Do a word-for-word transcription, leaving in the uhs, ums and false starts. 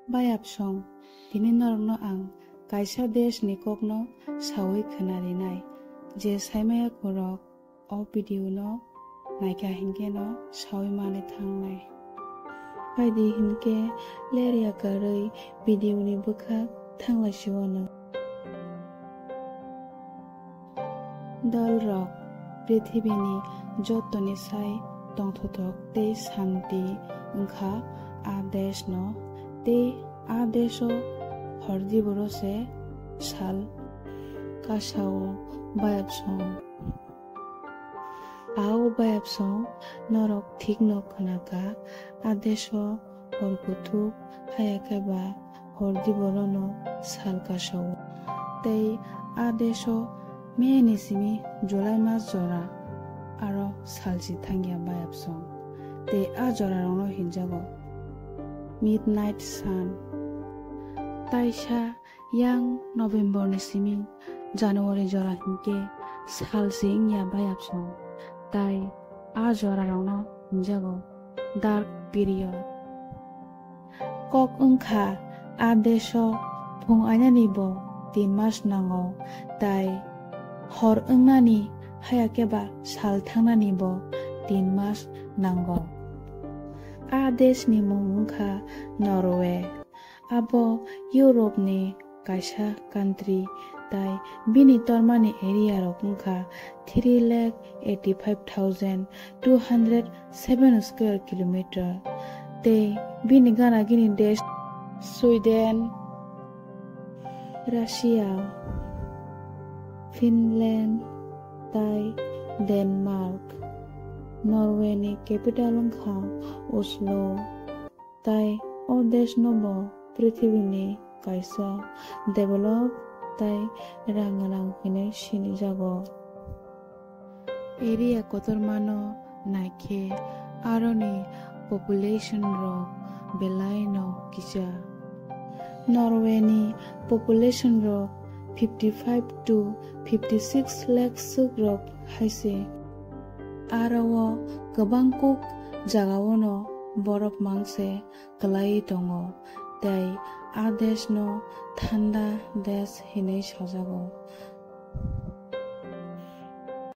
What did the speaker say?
Bayapsong, tini norokno ang kaisa deshni kokno sawi khwnarinai, je saimaya khorok o video no naikha hinkhe no sawi mani thangnai. Phaidi hinkhe lerya karwi video ni bwkhak thanglai siwano. Dol rok, prithibini jotoni sai tongthothok tei santi wngkha a desh no, tei a desh o hordi boro se sal kasao bayapsong. Ao bayapsong norok thikno khnakha, a desh o hor kuthuk haya khe ba hordi borono sal kasao. Tei a desh o May ni simi July mas jora aro salsi thangya bayapsong. Tei a jora rokno hinjago Midnight Sun. Taisa yang November ni simi January jora hinkhe salsi wngya bayapsong. Tai a jora rokno hinjago dark period. Kok wngkha a desh o phung ainani bo tin mas nango, tai hor wngnani haya khe ba sal thangnani bo tin mas nango. A desh ni mung wngkha Norway. Abo Europe ni kaisa country, tai bini tormani area rok wngkha three lakh eighty five thousand two hundred seven square kilometer, tei bini gana gini desh Sweden, Russia, Finland, tai Denmark. Norway ni capital wngkha Oslo. Tai o desh no bo prithibini kaisa develop tai rang gwnang hinwi sinijago. Area kotorma no naikhe aroni population rok belai no kisa. Norway ni population rok fifty five to fifty six lakh swk rok hai se. Aro o kwbang kuk jagao no borok mang se kwlaiwi tongo, tei a desh no thanda desh hinwi sajago.